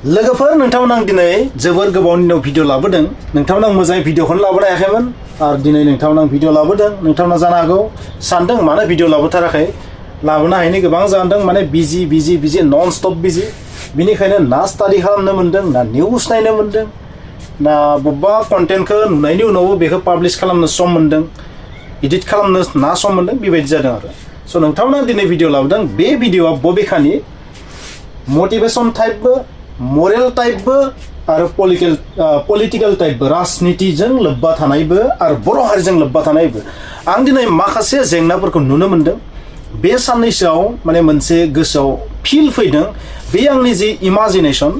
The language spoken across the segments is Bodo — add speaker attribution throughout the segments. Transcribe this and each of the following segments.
Speaker 1: लोगोफोर नोंथांमोन दिनै जोबोर गोबावनि उनाव भिडिअ लाबोदों नोंथांमोन मोजाङै भिडिअखौनो लाबोनो हायाखैमोन आरो दिनै नोंथांमोन भिडिअ लाबोदों नोंथांमोना जानो हागौ सानदों मानो भिडिअ लाबोथाराखै लाबोनो हायैनि गोबां जादों माने बिजि नन स्टप बिजि बिनिखायनो ना स्टाडि खालामनो मोनदों ना निउस नायनो मोनदों ना बबेबा कन्टेन्टखौ नुनायनि उनावबो बेखौ पाब्लिश खालामनो सम मोनदों एडिट खालामनो ना सम मोनदों बेबायदि जादों आरो स' नोंथांमोना दिनै भिडिअ लाबोदों बे भिडिअआ बबेखानि मोटिवेशन टाइपबो मरेल टाइपबो आरो पलिटिकल टाइपबो राजनीतिजों लोब्बा थानायबो आरो बर' हारिजों लोब्बा थानायबो आं दिनै माखासे जेंनाफोरखौ नुनो मोनदों बे साननैसोआव माने मोनसे गोसोआव फिल फैदों बे आंनि जि इमेजिनेशन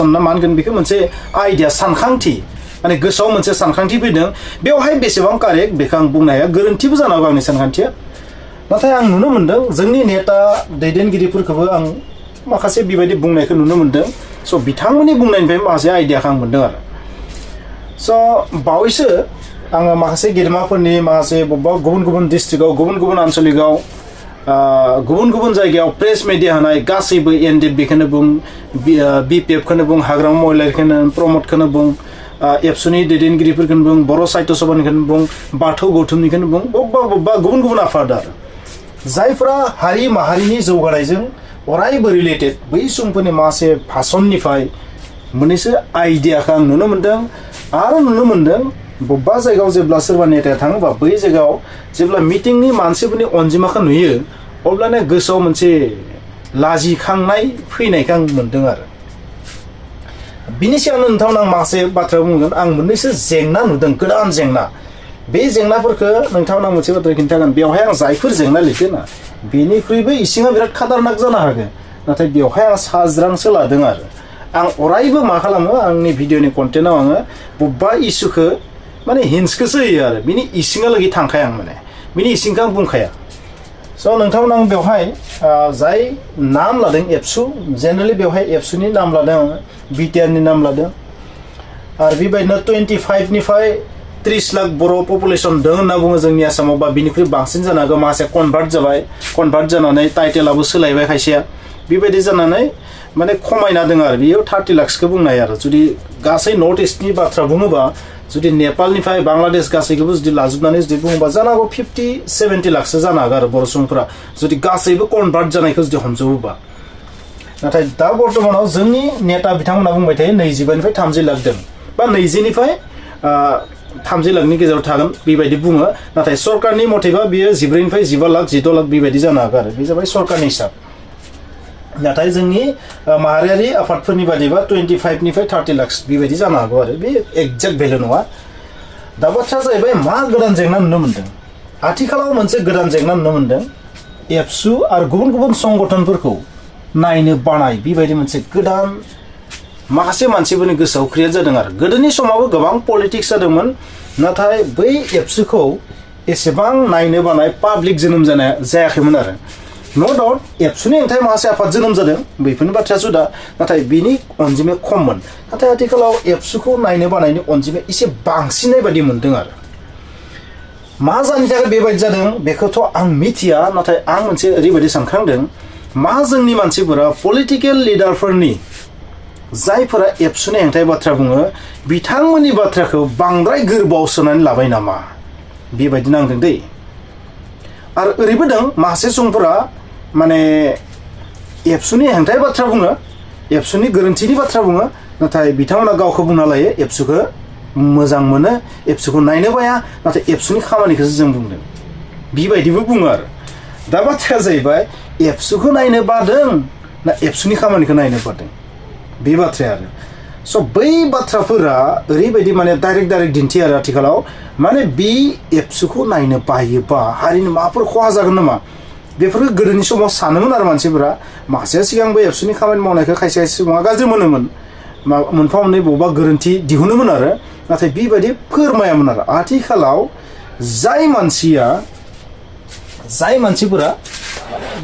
Speaker 1: ना मा होनगोन बेखौ मोनसे आइडिया सानखांथि माने गोसोआव मोनसे सानखांथि फैदों बेवहाय बेसेबां कारेक्ट बेखौ आं बुंनो हाया गोरोन्थिबो जानो हागौ आंनि सानखांथिया नाथाय आं नुनो मोनदों जोंनि नेता दैदेनगिरिफोरखौबो आं माखासे बेबायदि बुंनायखौ नुनो मोनदों स' बिथांमोननि बुंनायनिफ्राय माखासे आइडियाखौ आं मोनदों आरो स' बावैसो आङो माखासे गेदेमाफोरनि माखासे बबेबा गुबुन डिस्ट्रिक्टआव गुबुन आन्चलिकआव गुबुन जायगायाव प्रेस मिडिया होनाय गासैबो एनडिएफबिखौनो बुं बिपिएफखौनो बुं हाग्रामा महिलाखौनो प्रमदखौनो बुं एबसुनि दैदेनगिरिफोरखौनो बुं बर' साहित्य सभानिखौनो बुं बाथौ गौथुमनिखौनो बुं बबेबा गुबुन आफाद आरो जायफोरा हारि माहारिनि जौगानायजों अरायबो रिलेटेड बै सुबुंफोरनि माखासे भाषणनिफ्राय मोननैसो आइडियाखौ आं नुनो मोनदों आरो नुनो मोनदों बबेबा जायगायाव जेब्ला सोरबा नेताया थाङोबा बै जायगायाव जेब्ला मिटिंनि मानसिफोरनि अनजिमाखौ नुयो अब्लानो गोसोआव मोनसे लाजिखांनाय फैनायखौ आं मोनदों आरो बिनि सिगांनो नोंथांमोन आं माखासे बाथ्रा बुंगोन आं मोननैसो जेंना नुदों गोदान जेंना बे जेंनाफोरखौ नोंथांमोना मोनसे बाथ्रा खिन्थागोन बेवहाय आं जायफोर जेंना लिरदों ना बेनिख्रुइबो इसिङा बिराद खादारनाक जानो हागौ नाथाय बेवहाय आं साज्रांसो लादों आरो आं अरायबो मा खालामो आंनि भिडिअनि कन्टेन्टआव आङो बबेबा इस्युखौ माने हिन्सखौसो होयो आरो बिनि इसिङालागै थांखाया आं माने बिनि इसिंखौ आं बुंखाया स' नोंथांमोन आं बेवहाय जाय नाम लादों एबसु जेनेरेलि बेवहाय एबसुनि नाम लादों आङो बिटिआरनि नाम लादों आरो बेबायदिनो 25निफ्राय 30 लाख बर' पपुलेसन दं होनना बुङो जोंनि आसामाव बा बिनिख्रुइ बांसिन जानो हागौ माखासे कनभार्ट जानानै टाइटेलाबो सोलायबाय खायसेया बेबायदि जानानै माने खमायना दङ आरो बेयाव 30 लाखसोखौ बुंनो हायो आरो जुदि गासै नर्थ इस्टनि बाथ्रा बुङोबा जुदि नेपालनिफ्राय बांलादेश गासैखौबो जुदि लाजोबनानै जुदि बुङोबा जानो हागौ 50-70 लाखसो जानो हागौ आरो बर' सुबुंफोरा जुदि गासैबो कनभार्ट जानायखौ जुदि हमजोबोबा नाथाय दा बर्थमानाव जोंनि नेता बिथांमोना बुंबाय थायो 25निफ्राय 30 लाख दं बा 20निफ्राय 30 लाखनि गेजेराव थागोन बेबायदि बुङो नाथाय सरकारनि मथेबा बियो 14निफ्राय 15 लाख 16 लाख बेबायदि जानो हागौ आरो बे जाबाय सरकारनि हिसाब नाथाय जोंनि माहारियारि आफादफोरनि बादिबा 25निफ्राय 30 लाख बेबायदि जानो हागौ आरो बे एक्जेक्ट भेलु नङा दा बाथ्राया जाहैबाय मा गोदान जेंना नुनो मोनदों आथिखालाव मोनसे गोदान जेंना नुनो मोनदों एबसु आरो गुबुन संगठनफोरखौ नायनो बानाय बेबायदि मोनसे गोदान माखासे मानसिफोरनि गोसोआव क्रिएट जादों आरो गोदोनि समावबो गोबां पलिटिक्स जादोंमोन नाथाय बै एबसुखौ एसेबां नायनो बानाय पाब्लिक जोनोम जायाखैमोन आरो न' डाउट एबसुनि हेंथायै माखासे आफाद जोनोम जादों बेफोरनि बाथ्राया जुदा नाथाय बिनि अनजिमाया खममोन नाथाय आथिखालाव एबसुखौ नायनो बानायनि अनजिमाया एसे बांसिननाय बायदि मोनदों आरो मा जानो थाखाय बेबायदि जादों बेखौथ' आं मिथिया नाथाय आं मोनसे ओरैबायदि सानखांदों मा जोंनि मानसिफोरा पलिटिकेल लिडारफोरनि जायफोरा एबसुनि हेंथायै बाथ्रा बुङो बिथांमोननि बाथ्राखौ बांद्राय गोरबोआव सोनानै लाबाय नामा बेबायदि नांदों दै आरो ओरैबो दं माखासे सुबुंफोरा माने एबसुनि हेंथायै बाथ्रा बुङो एबसुनि गोरोन्थिनि बाथ्रा बुङो नाथाय बिथांमोना गावखौ बुंना लायो एबसुखौ मोजां मोनो एबसुखौ नायनो बाया नाथाय एबसुनि खामानिखौसो जों बुंदों बेबायदिबो बुङो आरो दा बाथ्राया जाहैबाय एबसुखौ नायनो बादों ना एबसुनि खामानिखौ नायनो बादों बे बाथ्राया आरो स' बै बाथ्राफोरा ओरैबायदि माने डाइरेक्ट दिन्थियो आरो आथिखालाव माने बे एबसुखौ नायनो बायोबा हारिनि माबाफोर खहा जागोन नामा बेफोरखौ गोदोनि समाव सानोमोन आरो मानसिफोरा माखासे सिगांबो एबसुनि खामानि मावनायखौ खायसे सुबुङा गाज्रि मोनोमोन मोनफा मोननै बबेबा गोरोन्थि दिहुनोमोन आरो नाथाय बेबायदि फोरमायामोन आरो आथिखालाव जाय मानसिफोरा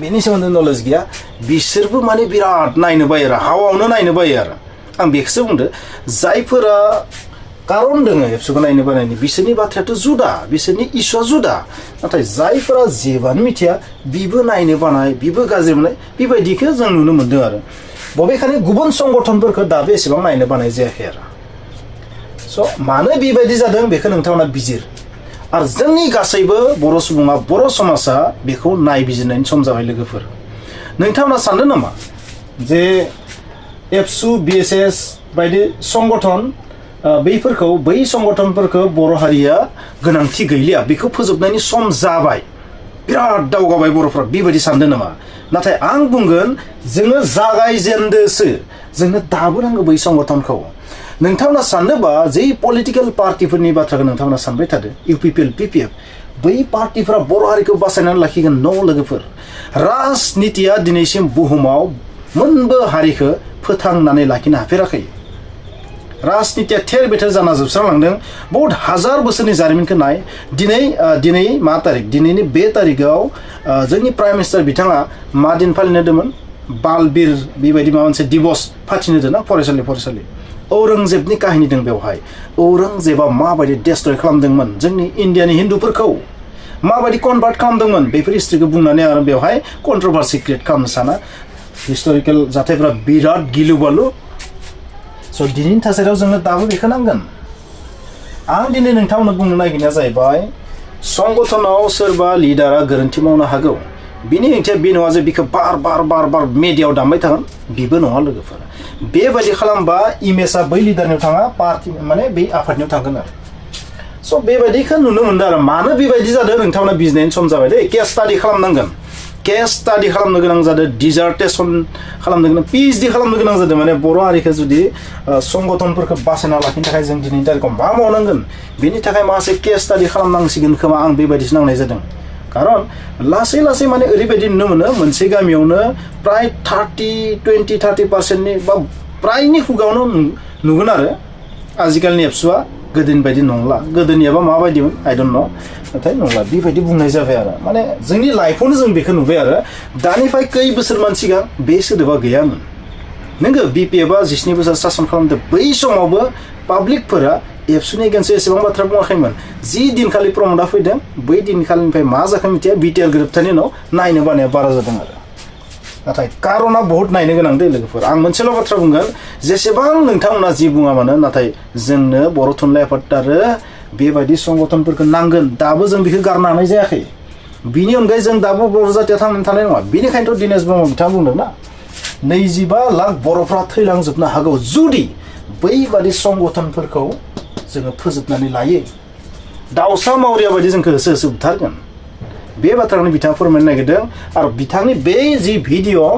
Speaker 1: बेनि सोमोन्दै नलेज गैया बिसोरबो माने बिराद नायनो बायो आरो हावावनो नायनो बायो आरो आं बेखौसो बुंदो जायफोरा कारन दोङो एबसुखौ नायनो बानायनि बिसोरनि बाथ्रायाथ' जुदा बिसोरनि इस्युआ जुदा नाथाय जायफोरा जेबानो मिथिया बिबो नायनो बानाय बिबो गाज्रि मोननाय बेबायदिखौ जों नुनो मोनदों आरो बबेखानि गुबुन संगठनफोरखौ दाबो एसेबां नायनो बानाय जायाखै आरो स' मानो बेबायदि जादों बेखौ नोंथांमोना बिजिर आरो जोंनि गासैबो बर' सुबुङा बर' समाजा बेखौ नायबिजिरनायनि सम जाबाय लोगोफोर नोंथांमोना सानदों नामा जे एबसु बिएसएस बायदि संगठन बैफोरखौ बै संगठनफोरखौ बर' हारिया गोनांथि गैलिया बेखौ फोजोबनायनि सम जाबाय बिराद दावगाबाय बर'फ्रा बेबायदि सानदों नामा नाथाय आं बुंगोन जोङो जागायजेनदोसो जोंनो दाबो नांगौ बै संगठनखौ नोंथांमोना साननोबा जै पलिटिकेल पार्टिफोरनि बाथ्राखौ नोंथांमोना सानबाय थादो इउपिपिएल पिपिएफ बै पार्टिफोरा बर' हारिखौ बासायनानै लाखिगोन न' लोगोफोर राजनितिया दिनैसिम बुहुमाव मोनबो हारिखौ फोथांनानै लाखिनो हाफेराखै राजनितिया थेर बेथेर जाना जोबस्रांलांदों बहुत हाजार बोसोरनि जारिमिनखौ नाय दिनै मा तारिख दिनैनि बे तारिखआव जोंनि प्राइम मिनिस्टार बिथाङा मा दिन फालिनो होदोंमोन बालबीर बेबायदि माबा मोनसे दिबस फाथिनो होदों ना फरायसालि औरंगजेबनि काहिनी दं बेवहाय औरंगजेबा माबायदि डेस्ट्रय खालामदोंमोन जोंनि इन्डियानि हिन्दुफोरखौ माबायदि कनभार्ट खालामदोंमोन बेफोर हिस्ट्रिखौ बुंनानै आरो बेवहाय कन्ट्रोभार्सि क्रिएट खालामनो साना हिस्टरिकेल जाथायफोरा बिराद गिलु बालु स' दिनैनि थासारियाव जोंनो दाबो बेखौ नांगोन आं दिनै नोंथांमोननो बुंनो नागिरनाया जाहैबाय संगठनाव सोरबा लिडारा गोरोन्थि मावनो हागौ बिनि ओंथिया बे नङा जे बिखौ बार मेडियायाव दामबाय थागोन बेबो नङा लोगोफोर बेबायदि खालामबा इमेजआ बै लिडारनियाव थाङा पार्टि माने बै आफादनियाव थांगोन आरो स' बेबायदिखौ नुनो मोनदों आरो मानो बेबायदि जादों नोंथांमोना बिजिरनायनि सम जाबाय दे केस स्टाडि खालामनांगोन केस स्टाडि खालामनो गोनां जादों डिजार्टेसन खालामनो गोनां पिएइचडि खालामनो गोनां जादों माने बर' हारिखौ जुदि संगठनफोरखौ बासायना लाखिनो थाखाय जों दिनैनि तारिखआव मा मावनांगोन बेनि थाखाय माखासे केस स्टाडि खालामनांसिगोन खोमा आं बेबायदिसो नांनाय जादों खारन लासै लासै माने ओरैबायदि नुनो मोनो मोनसे गामियावनो प्राय 20-30% बा प्रायनि खुगायावनो नुगोन आरो आजिखालिनि एबसुआ गोदोनि बायदि नंला गोदोनियाबा माबायदिमोन आइ डन्ट नो नाथाय नंला बेबायदि बुंनाय जाबाय आरो माने जोंनि लाइफआवनो जों बेखौ नुबाय आरो दानिफ्राय खै बोसोरमान सिगां बे सोदोबा गैयामोन नोंगो बिपिएफआ 19 बोसोर सासन खालामदों बै समावबो पाब्लिकफोरा एबसुनि एगेन्स्टआव एसेबां बाथ्रा बुङाखैमोन जि दिनखालि प्रमदआ फैदों बै दिनखालिनिफ्राय मा जाखो मिथिया बिटिआर गोरोबथानि उनाव नायनो बानाया बारा जादों आरो नाथाय कारना बहुत नायनो गोनां दे लोगोफोर आं मोनसेल' बाथ्रा बुंगोन जेसेबां नोंथांमोना जि बुङा मानो नाथाय जोंनो बर' थुनलाइ आफाद आरो बेबायदि संगठनफोरखौ नांगोन दाबो जों बेखौ गारनो हानाय जायाखै बिनि अनगायै जों दाबो बर' जातिया थांनानै थानाय नङा बेनिखायनोथ' दिनेश ब्रह्म बिथाङा बुंदों ना 25 लाख बर'फ्रा थैलांजोबनो हागौ जुदि बैबादि संगठनफोरखौ जोङो फोजोबनानै लायो दाउसा मावरिया बायदि जोंखौ होसो होसो बुथारगोन बे बाथ्राखौनो बिथाङा फोरमायनो नागिरदों आरो बिथांनि बे जि भिडिअ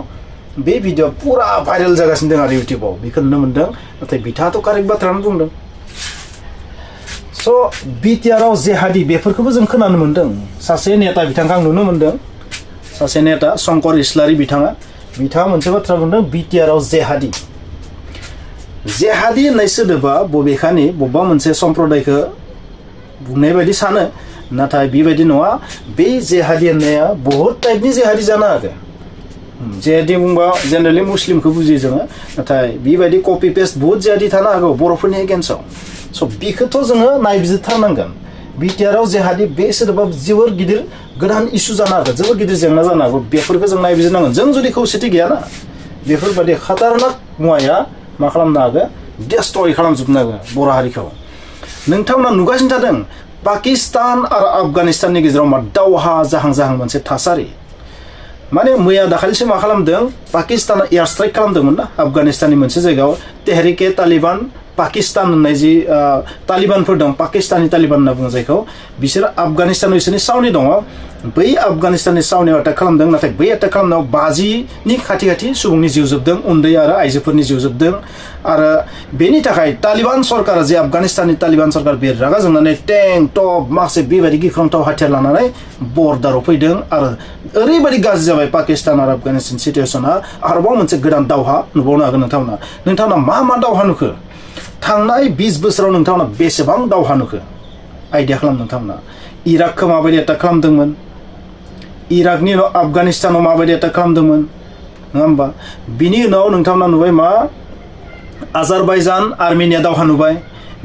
Speaker 1: बे भिडिअ पुरा भाइरेल जागासिनो दं आरो इउटिउबाव बेखौ नुनो मोनदों नाथाय बिथाङाथ' कारेक्ट बाथ्राखौनो बुंदों स' बिटिआरआव जेहादि बेफोरखौबो जों खोनानो मोनदों सासे नेता बिथांखौ आं नुनो मोनदों सासे नेता शंकर इस्लारि बिथाङा मोनसे बाथ्रा बुंदों बिटिआरआव जेहादि होननाय सोदोबा बबेखानि बबेबा मोनसे सम्प्रदायखौ बुंनाय बायदि सानो नाथाय बेबायदि नङा बे जेहादि होननाया बहुत टाइपनि जेहादि जानो हागौ जेहादि बुंबा जेनेरेलि मुस्लिमखौ बुजियो जोङो नाथाय बेबायदि कपि पेस्ट बहुत जेहादि थानो हागौ बर'फोरनि एगेन्स्टआव स' बेखौथ' जोङो नायबिजिरथारनांगोन बिटिआरआव जेहादि बे सोदोबा जोबोर गिदिर गोदान इस्यु जानो हागौ जोबोर गिदिर जेंना जानो हागौ बेफोरखौ जों नायबिजिरनांगोन जों जुदि खौसेथि गैयाना बेफोरबायदि खातारनाक मुवाया मा खालामनो हागौ डेस्ट्रय खालामजोबनो हागौ बर' हारिखौ नोंथांमोना नुगासिनो थादों पाकिस्तान आरो आफगानिस्ताननि गेजेराव मा दावहा जाहां मोनसे थासारि माने मैया दाखालिसो मा खालामदों पाकिस्ताना एयार स्ट्राइक खालामदोंमोन ना आफगानिस्ताननि मोनसे जायगायाव तेहरिके तालिबान पाकिस्तान होननाय जि तालिबानफोर दं पाकिस्तानी तालिबान होनना बुङो जायखौ बिसोर आफगानिस्तानाव बिसोरनि सावनि दङ बै आफगानिस्ताननि सावनियाव एटाक खालामदों नाथाय बै एटाक खालामनायाव 50नि खाथि सुबुंनि जिउ जोबदों उन्दै आरो आइजोफोरनि जिउ जोबदों आरो बेनि थाखाय तालिबान सरकारा जे आफगानिस्ताननि तालिबान सरकार बे रागा जोंनानै टेंक टप माखासे बेबायदि गिख्रंथाव हाथियार लानानै बर्डाराव फैदों आरो ओरैबायदि गाज्रि जाबाय पाकिस्तान आरो आफगानिस्तान सिटुएसना आरोबाव मोनसे गोदान दावहा नुबावनो हागोन नोंथांमोना मा दावहा नुखो थांनाय 20 बोसोराव नोंथांमोना बेसेबां दावहा नुखो आइडिया खालाम नोंथांमोना इराकखौ माबायदि एटाक खालामदोंमोन इराकनि उनाव आफगानिस्तानाव माबायदि एटाक खालामदोंमोन नङा होमबा बिनि उनाव नोंथांमोना नुबाय मा आजारबाइजान आर्मेनिया दावहा नुबाय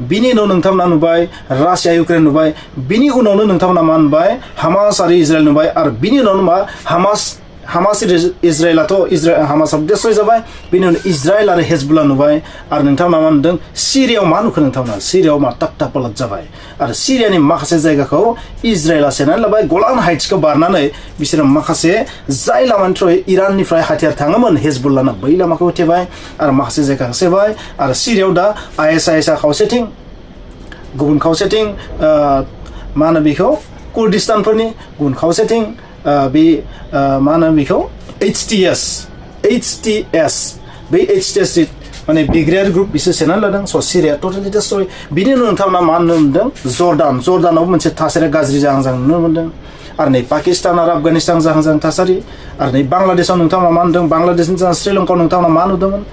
Speaker 1: बिनि उनाव नोंथांमोना नुबाय रासिया इउक्रेन नुबाय बिनि उनावनो नोंथांमोना मा नुबाय हामास आरो इजराइल नुबाय आरो बिनि उनावनो मा हामास इजराइलाथ' हामासाव डिस्ट्रय जाबाय बेनि उनाव इजराइल आरो हेजबुल्ला नुबाय आरो नोंथांमोना मा नुदों सिरियाव मा नुखो नोंथांमोना सिरियाव मा टाक पालात जाबाय आरो सिरियानि माखासे जायगाखौ इजराइला सेनानै लाबाय गलान हाइट्सखौ बारनानै बिसोरो माखासे जाय लामानि थ्रुयै इराननिफ्राय हाथियार थाङोमोन हेजबुल्लाना बै लामाखौ होथेबाय आरो माखासे जायगाखौ सेबाय आरो सिरियाव दा आइएसआ खावसेथिं गुबुन खावसेथिं मा होनो बेखौ कुर्दिस्तानफोरनि गुबुन खावसेथिं बे मा होनो बेखौ HTS बै HTS माने बिग्रायारि ग्रुप बिसोर सेनानै लादों स' सिरिया टटेलि डिस्ट्रय बिनि उनाव नोंथांमोना मा नुनो मोन्दों जर्दानावबो मोनसे थासारिया गाज्रि जाहां नुनो मोन्दों आरो नै पाकिस्तान आरो आफगानिस्तान जाहां थासारि आरो नै बांलादेशआव नोंथांमोना मा नुदों बांलादेशनि जा श्रीलंकायाव नोंथांमोना मा नुदोंमोन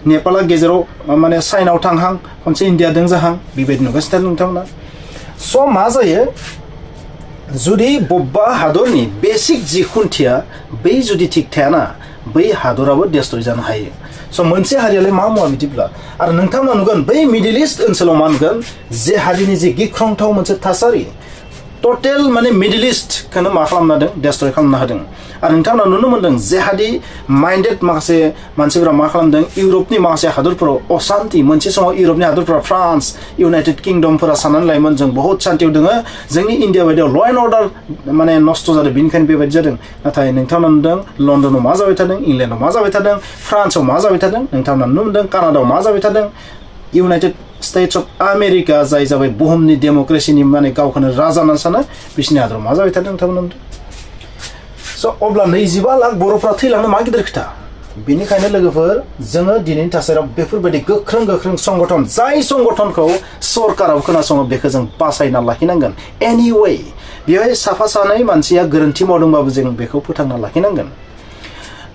Speaker 1: नेपाला गेजेराव माने चाइनायाव थांहां खनसे इन्डियाजों जाहां बेबायदि नुगासिनो नोंथांमोना स' मा जायो जुदि बबेबा हादरनि बेसिक जि खुन्थिया बै जुदि थिग थायाना बै हादराबो डिस्ट्रय जानो हायो स' मोनसे हारियालाय मा मुवा बिदिब्ला आरो नोंथांमोना नुगोन बै मिडल इस्ट ओनसोलाव मा नुगोन जे हारिनि जि गिख्रंथाव मोनसे थासारि टटेल माने मिडल इस्टखौनो मा खालामनो हादों डिस्ट्रय खालामनो हादों आरो नोंथांमोना नुनो मोन्दों जेहादि माइन्डेड माखासे मानसिफोरा मा खालामदों इउरपनि माखासे हादरफोराव अशान्ति मोनसे समाव इउरपनि हादरफोरा फ्रान्स इउनाइटेड किंडमफोरा साननानै लायोमोन जों बहुत शान्तियाव दोङो जोंनि इन्डिया बायदियाव ल' एन्ड अर्डार माने नस्थ' जादों बेनिखायनो बेबायदि जादों नाथाय नोंथांमोना नुदों लण्डनाव मा जाबाय थादों इंलेन्डआव मा जाबाय थादों फ्रान्सआव मा जाबाय थादों नोंथांमोना नुनो मोन्दों कानाडायाव मा जाबाय थादों इउनाइटेड स्टेट्स अफ आमेरिका जाय जाबाय बुहुमनि डेम'क्रेसिनि माने गावखौनो राजा होनना सानो बिसिनि हादराव मा जाबाय थादों नोंथांमोना स' अब्ला 25 लाख बर'फ्रा थैलांनो मा गिदिर खोथा बेनिखायनो लोगोफोर जोङो दिनैनि थासारियाव बेफोरबायदि गोख्रों संगठन जाय संगठनखौ सरकाराव खोनासङो बेखौ जों बासायना लाखिनांगोन एनिवे बेवहाय साफा सानै मानसिया गोरोन्थि मावदोंबाबो जों बेखौ फोथांना लाखिनांगोन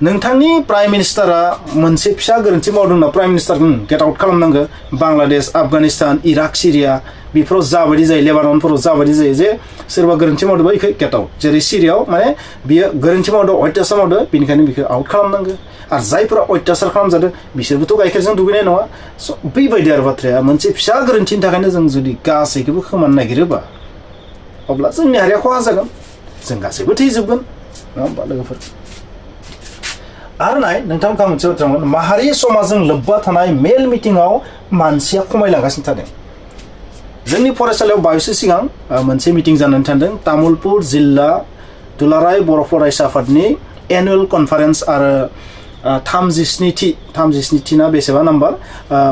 Speaker 1: नोंथांनि प्राइम मिनिस्टारा मोनसे फिसा गोरोन्थि मावदोंना प्राइम मिनिस्टार गेट आउट खालामनांगो बांलादेश आफगानिस्तान इराक सिरिया बेफोराव जाबायदि जायो लेबाननफोराव जाबायदि जायो जे सोरबा गोरोन्थि मावदोंबा बेखौ गेट आउट जेरै सिरियाव माने बियो गोरोन्थि मावदों अत्याचार मावदों बेनिखायनो बेखौ आउट खालामनांगो आरो जायफोरा अत्याचार खालामजादों बिसोरबोथ' गाइखेरजों दुगैनाय नङा स' बेबायदि आरो बाथ्राया मोनसे फिसा गोरोन्थिनि थाखायनो जों जुदि गासैखौबो खोमानो नागिरोबा अब्ला जोंनि हारिया खहा जागोन जों गासैबो थैजोबगोन नङा होमबा लोगोफोर आरो नाय नोंथांमोनखौ मोनसे बाथ्रा माहारि समाजजों लोब्बा थानाय मेल मिटिंआव मानसिया खमायलांगासिनो थादों जोंनि फरायसालियाव बावैसो सिगां मोनसे मिटिं जानानै थांदों तामुलपुर जिल्ला दुलाराय बर' फरायसा आफादनि एनुवेल कनफारेन्स आरो 37थि ना बेसेबा नाम्बार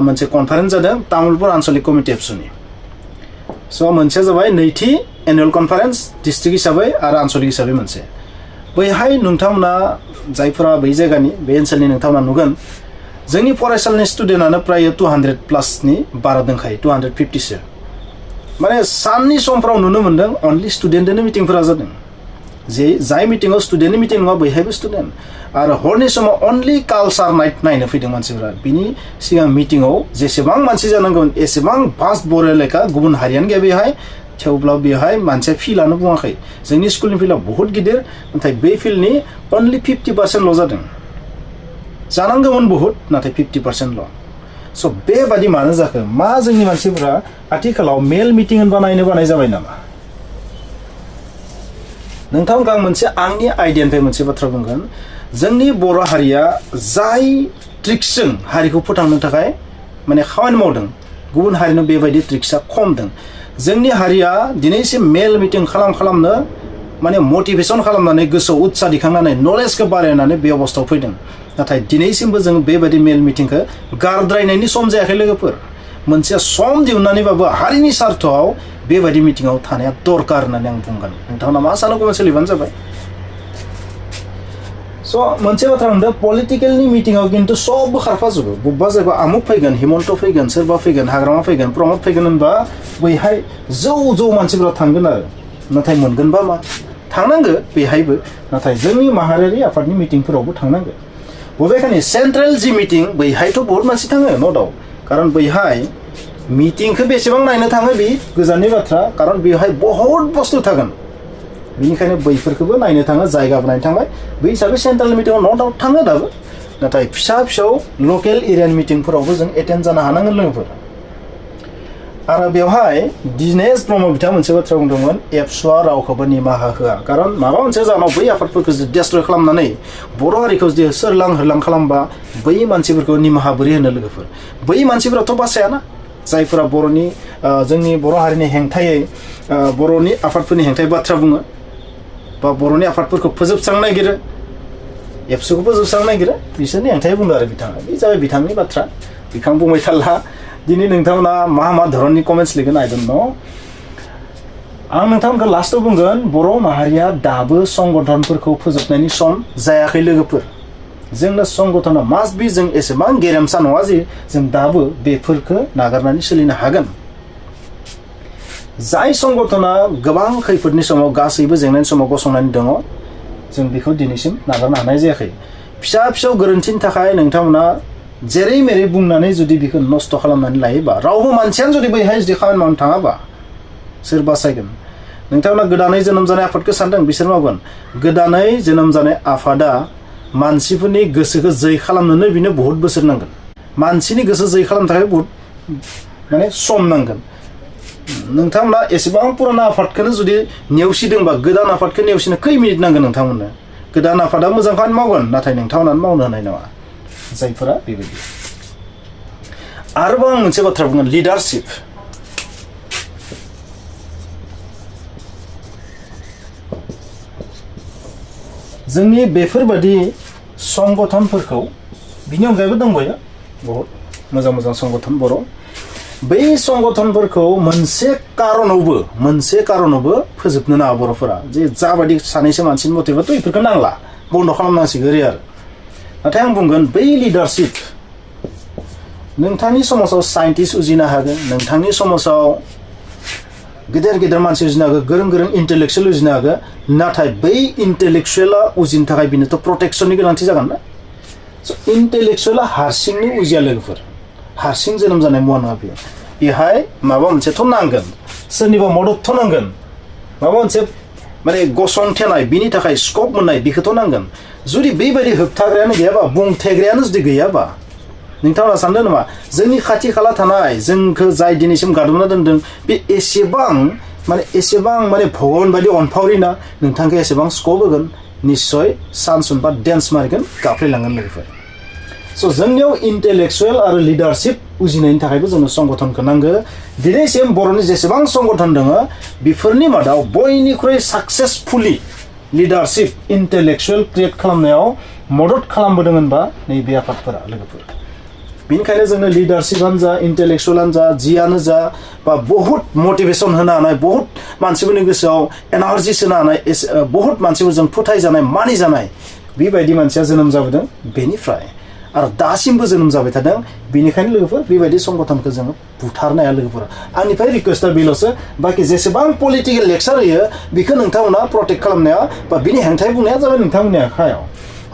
Speaker 1: मोनसे कनफारेन्स जादों तामुलपुर आन्चलिक कमिटि एबसुनि स' मोनसेया जाबाय नैथि एनुवेल कनफारेन्स डिस्ट्रिक्ट हिसाबै आरो आन्चलिक हिसाबै मोनसे बैहाय नोंथांमोना जायफोरा बै जायगानि बे ओनसोलनि नोंथांमोना नुगोन जोंनि फरायसालिनि स्टुडेन्टआनो प्राय 200+ बारा दंखायो 250सो माने साननि समफ्राव नुनो मोन्दों अनलि स्टुडेन्टजोंनो मिटिंफोरा जादों जे जाय मिटिंआव स्टुडेन्टनि मिटिं नङा बैहायबो स्टुडेन्ट आरो हरनि समाव अनलि कालचार नाइट नायनो फैदों मानसिफोरा बिनि सिगां मिटिंआव जेसेबां मानसि जानांगौमोन एसेबां भास्ट बर' एलेखा गुबुन हारियानो गैया बेहाय थेवब्लाबो बेवहाय मानसिया फिल्डआनो बुङाखै जोंनि स्कुलनि फिल्डआ बहुत गिदिर नाथाय बे फिल्डनि अनलि 50%ल' जादों जानांगौमोन बहुत नाथाय 50%ल' स' बेबादि मानो जाखो मा जोंनि मानसिफोरा आथिखालाव मेल मिटिं होनबा नायनो बानाय जाबाय नामा नोंथांमोनखौ आं मोनसे आंनि आइडियानिफ्राय मोनसे बाथ्रा बुंगोन जोंनि बर' हारिया जाय ट्रिक्सजों हारिखौ फोथांनो थाखाय माने खामानि मावदों गुबुन हारिनो बेबायदि ट्रिक्सआ खम दं जोंनि हारिया दिनैसिम मेल मिटिं खालामनो माने मटिभेसन खालामनानै गोसोआव उत्साह दिखांनानै नलेजखौ बारायनानै बे अबस्थायाव फैदों नाथाय दिनैसिमबो जों बेबायदि मेल मिटिंखौ गारद्रायनायनि सम जायाखै लोगोफोर मोनसे सम दिहुननानैबाबो हारिनि स्वार्थआव बेबायदि मिटिंआव थानाया दरकार होननानै आं बुंगोन नोंथांमोना मा सानो कमेन्ट लिरबानो जाबाय स' मोनसे बाथ्रा होनदों पलिटिकेलनि मिटिंआव खिन्थु सबबो खारफाजोबो बबेबा जायगा आमुक फैगोन हिमन्त फैगोन सोरबा फैगोन हाग्रामा फैगोन प्रमद फैगोन होनबा बैहाय जौ मानसिफोरा थांगोन आरो नाथाय मोनगोनबा मा थांनांगो बेहायबो नाथाय जोंनि माहारियारि आफादनि मिटिंफोरावबो थांनांगो बबेखानि सेन्ट्रेल जि मिटिं बैहायथ' बहुत मानसि थाङो न' दाउट खारन बैहाय मिटिंखौ बेसेबां नायनो थाङो बे गोजाननि बाथ्रा खारन बेवहाय बहुत बुस्थु थागोन बेनिखायनो बैफोरखौबो नायनो थाङो जायगाबो नायनो थांबाय बै हिसाबै सेन्ट्रेल मिटिंआव न' दाउट थाङो दाबो नाथाय फिसा फिसौ लकेल एरियानि मिटिंफोरावबो जों एटेन्ड जानो हानांगोन लोगोफोर आरो बेवहाय दिनेश ब्रह्म बिथाङा मोनसे बाथ्रा बुंदोंमोन एबसुआ रावखौबो निमाहा होआ कारन माबा मोनसे जाहोनाव बै आफादफोरखौ डिस्ट्रय खालामनानै बर' हारिखौ जुदि सोरलां होरलां खालामबा बै मानसिफोरखौ निमाहा बोरै होनो लोगोफोर बै मानसिफोराथ' बासायाना जायफोरा बर'नि जोंनि बर' हारिनि हेंथायै बर'नि आफादफोरनि हेंथायै बाथ्रा बुङो बा बर'नि आफादफोरखौ फोजोबस्रांनो नागिरो एबसुखौ फोजोबस्रांनो नागिरो बिसोरनि हेंथायै बुंदों आरो बिथाङा बे जाबाय बिथांनि बाथ्रा बिथां बुंबाय थाला दिनै नोंथांमोना मा धरननि कमेन्ट्स लिरगोन आइ डन्ट नो आं नोंथांमोनखौ लास्टआव बुंगोन बर' माहारिया दाबो संगठनफोरखौ फोजोबनायनि सम जायाखै लोगोफोर जोंनो संगठना मास्ट बि जों एसेबां गेरेमसा नङा जे जों दाबो बेफोरखौ नागारनानै सोलिनो हागोन जाय संगठना गोबां खैफोदनि समाव गासैबो जेंनानि समाव गसंनानै दङ जों बेखौ दिनैसिम नागारनो हानाय जायाखै फिसा फिसौ गोरोन्थिनि थाखाय नोंथांमोना जेरै मेरै बुंनानै जुदि बेखौ नस्थ' खालामनानै लायोबा रावबो मानसियानो जुदि बैहाय जुदि खामानि मावनो थाङाबा सोर बासायगोन नोंथांमोना गोदानै जोनोम जानाय आफादखौ सानदों बिसोर मावगोन गोदानै जोनोम जानाय आफादा मानसिफोरनि गोसोखौ जै खालामनोनो बिनो बहुत बोसोर नांगोन मानसिनि गोसो जै खालामनो थाखाय बहुत माने सम नांगोन नोंथांमोना एसेबां पुराना आफादखौनो जुदि नेवसिदोंबा गोदान आफादखौ नेवसिनो खै मिनिट नांगोन नोंथांमोननो गोदान आफादा मोजां खामानि मावगोन नाथाय नोंथांमोनानो मावनो हानाय नङा जायफोरा बेबायदि आरोबाव आं मोनसे बाथ्रा बुंगोन लिडारशिप जोंनि बेफोरबादि संगठनफोरखौ बिनि अनगायैबो दंबायो बहुत मोजां संगठन बर' बै संगठनफोरखौ मोनसे कारनावबो फोजोबनो नाङा बर'फोरा जे जाबायदि सानैसो मानसिनि मथेबाथ' बेफोरखौ नांला बन्द' खालामनांसिगोन ओरै आरो नाथाय आं बुंगोन बै लिडारशिप नोंथांनि समाजाव साइन्टिस्ट उजिनो हागोन नोंथांनि समाजाव गेदेर मानसि उजिनो हागोन गोरों इन्टेलेक्सुयेल उजिनो हागोन नाथाय बै इन्टेलेक्सुयेला उजिनो थाखाय बिनोथ' प्रटेक्शननि गोनांथि जागोन ना स' इन्टेलेक्सुयेला हारसिंनो उजिया लोगोफोर हारसिं जोनोम जानाय मुवा नङा बेहाय माबा मोनसेथ' नांगोन सोरनिबा मददथ' नांगोन माबा मोनसे माने गसंथेनाय बिनि थाखाय स्कप मोननाय बेखौथ' नांगोन जुदि बेबायदि होबथाग्रायानो गैयाबा बुंथेग्रायानो जुदि गैयाबा नोंथाङा सानदों नामा जोंनि खाथि खाला थानाय जोंखौ जाय दिनैसिम गादबना दोनदों बे एसेबां माने भगवान बायदि अनफावरि ना नोंथांखौ एसेबां स्कप होगोन निश्चय चान्स मोनबा डेन्स मारिगोन गाफ्लेलांगोन लोगोफोर स' जोंनियाव इन्टेलेक्सुयेल आरो लिडारशिप उजिनायनि थाखायबो जोंनो संगठनखौ नांगौ दिनैसिम बर'नि जेसेबां संगठन दङ बेफोरनि मादाव बयनिख्रुइ साक्सेसफुलि लिडारशिप इन्टेलेक्सुयेल क्रिएट खालामनायाव मदद खालामबोदों होनबा नैबे आफादफोरा लोगोफोर बेनिखायनो जोंनो लिडारशिपआनो जा इन्टेलेक्सुयेलानो जा जियानो जा बा बहुत मटिभेसन होनो हानाय बहुत मानसिफोरनि गोसोआव एनार्जि सोनो हानाय बहुत मानसिफोरजों फोथायजानाय मानिजानाय बेबायदि मानसिया जोनोम जाबोदों बेनिफ्राय आरो दासिमबो जोनोम जाबाय थादों बेनिखायनो लोगोफोर बेबायदि संगठनखौ जोङो बुथारनो हाया लोगोफोर आंनिफ्राय रिक्वेस्टआ बेल'सो बाखि जेसेबां पलिटिकेल लेक्सार होयो बेखौ नोंथांमोना प्रटेक्ट खालामनाया बा बिनि हेंथायै बुंनाया जाबाय नोंथांमोननि आखायाव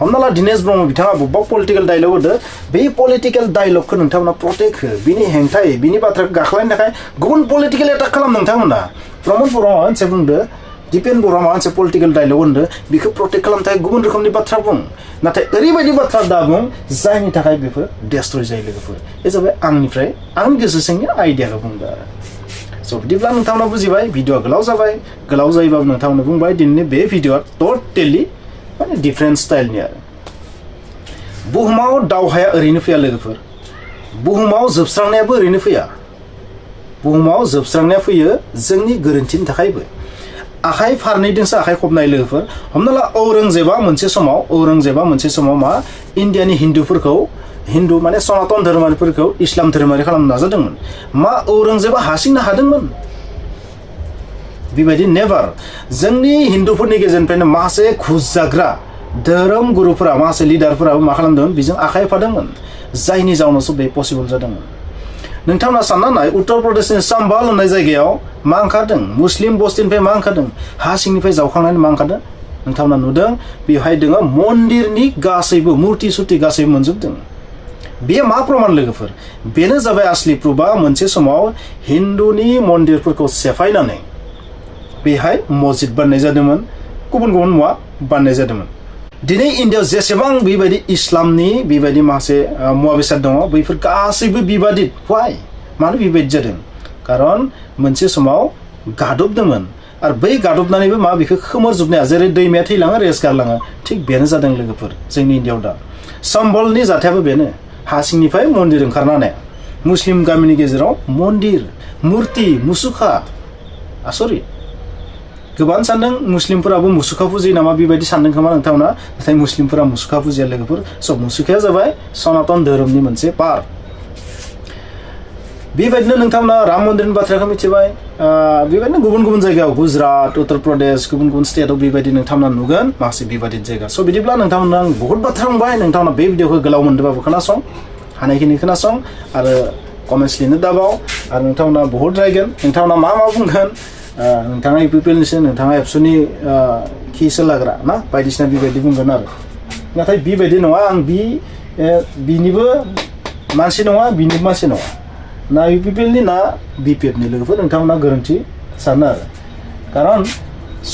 Speaker 1: हमना ला दिनेश ब्रह्म बिथाङा बबेबा पलिटिकेल डायलग होदो बे पलिटिकेल डायलगखौ नोंथांमोना प्रटेक्ट हो बिनि हेंथायै बिनि बाथ्राखौ गाख्लायनो थाखाय गुबुन पलिटिकेल एटाक खालाम नोंथांमोना प्रमद बर'आ माबा मोनसे बुंदो दिपेन बर'आ माबा मोनसे पलिटिकेल डायलग होनदो बेखौ प्रटेक्ट खालामनो थाखाय गुबुन रोखोमनि बाथ्रा बुं नाथाय ओरैबायदि बाथ्रा दा बुं जायनि थाखाय बेफोर डेस्ट्रय जायो लोगोफोर बे जाबाय आंनिफ्राय आंनि गोसो सिंनि आइडियाखौ बुंदो आरो स' बिदिब्ला नोंथांमोना बुजिबाय भिडिअआ गोलाव जाबाय गोलाव जायोबाबो नोंथांमोना बुंबाय दिनैनि बे भिडिअआ टटेलि माने डिफरेन्ट स्टाइलनि आरो बुहुमाव दावहाया ओरैनो फैया लोगोफोर बुहुमाव जोबस्रांनायाबो ओरैनो फैया बुहुमाव जोबस्रांनाया फैयो जोंनि गोरोन्थिनि थाखायबो आखाइ फारनैजोंसो आखाइ खबनाय लोगोफोर हमना ला औरंजेबा मोनसे समाव मा इन्डियानि हिन्दु माने सनातन धोरोमारिफोरखौ इस्लाम धोरोमारि खालामनो नाजादोंमोन मा औरंजेबा हारसिंनो हादोंमोन बेबायदि नेभार जोंनि हिन्दुफोरनि गेजेरनिफ्रायनो माखासे घुस जाग्रा धोरोम गुरुफोरा माखासे लिडारफोराबो मा खालामदोंमोन बेजों आखाइ फादोंमोन जायनि जाउनावसो बे पसिबल जादोंमोन नोंथांमोना सानना नाय उत्तर प्रदेशनि साम्बाल होननाय जायगायाव मा ओंखारदों मुस्लिम बस्तिनिफ्राय मा ओंखारदों हा सिंनिफ्राय जावखांनानै मा ओंखारदों नोंथांमोना नुदों बेवहाय दङ मन्दिरनि गासैबो मुर्ति सुर्ति गासैबो मोनजोबदों बेयो मा प्रमान लोगोफोर बेनो जाबाय आसलि प्रुफा मोनसे समाव हिन्दुनि मन्दिरफोरखौ सेफायनानै बेहाय मस्जिद बानायनाय जादोंमोन गुबुन मुवा बानायनाय जादोंमोन दिनै इन्डियायाव जेसेबां बेबायदि इस्लामनि बेबायदि माखासे मुवा बेसाद दङ बैफोर गासैबो बिबादित वाइ मानो बेबायदि जादों खारन मोनसे समाव गादबदोंमोन आरो बै गादबनानैबो मा बेखौ खोमोरजोबनाया जेरै दैमाया थैलाङो रेस गारलाङो थिग बेनो जादों लोगोफोर जोंनि इन्डियायाव दा सम्बलनि जाथायाबो बेनो हा सिंनिफ्राय मन्दिर ओंखारनानै मुस्लिम गामिनि गेजेराव मन्दिर मुर्ति मुसुखा आसरित गोबां सानदों मुस्लिमफोराबो मुसुखा फुजियो नामा बेबायदि सानदों खोमा नोंथांमोना नाथाय मुस्लिमफोरा मुसुखा फुजिया लोगोफोर स' मुसुखाया जाबाय सनातन धोरोमनि मोनसे पार्ट बेबायदिनो नोंथांमोना राम मन्दिरनि बाथ्राखौ मिथिबाय बेबायदिनो गुबुन गुबुन जायगायाव गुजरात उत्तर प्रदेश गुबुन गुबुन स्टेटआव बेबायदि नोंथांमोना नुगोन माखासे बेबायदि जायगा स' बिदिब्ला नोंथांमोना आं बहुत बाथ्रा बुंबाय नोंथांमोना बे भिडिअखौ गोलाव मोनदोंबाबो खोनासं हानायखिनि खोनासं आरो कमेन्ट्स लिरनो दाबाव आरो नोंथांमोना बहुत रायगोन नोंथांमोना मा बुंगोन नोंथाङा इउपिपिएलनिसो नोंथाङा एबसुनि खि सोलाग्रा ना बायदिसिना बेबायदि बुंगोन आरो नाथाय बेबायदि नङा आं बिनिबो मानसि नङा बिनिबो मानसि नङा ना इउपिपिएलनि ना बिपिएफनि लोगोफोर नोंथांमोना गोरोन्थि सानो आरो खारन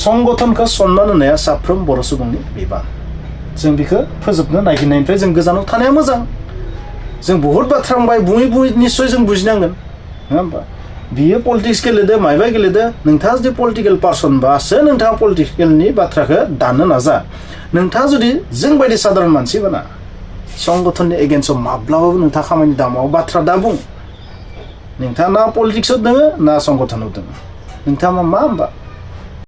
Speaker 1: संगठनखौ सनमान होनाया साफ्रोम बर' सुबुंनि बिबान जों बेखौ फोजोबनो नागिरनायनिफ्राय जों गोजानाव थानाया मोजां जों बहुत बाथ्रा बुंबाय बुङै निस्सय जों बुजिनांगोन नङा होमबा बियो पलिटिक्स गेलेदो मायबा गेलेदो नोंथाङा जुदि पलिटिकेल पार्सनबासो नोंथाङा पलिटिकेलनि बाथ्राखौ दाननो नाजा नोंथाङा जुदि जों बायदि साधारन मानसि बाना संगठननि एगेन्स्टआव माब्लाबाबो नोंथाङा खामानि दामाव बाथ्रा दा बुं नोंथाङा ना पलिटिक्सआव दोङो ना संगठनाव दोङो नोंथाङा मा होमबा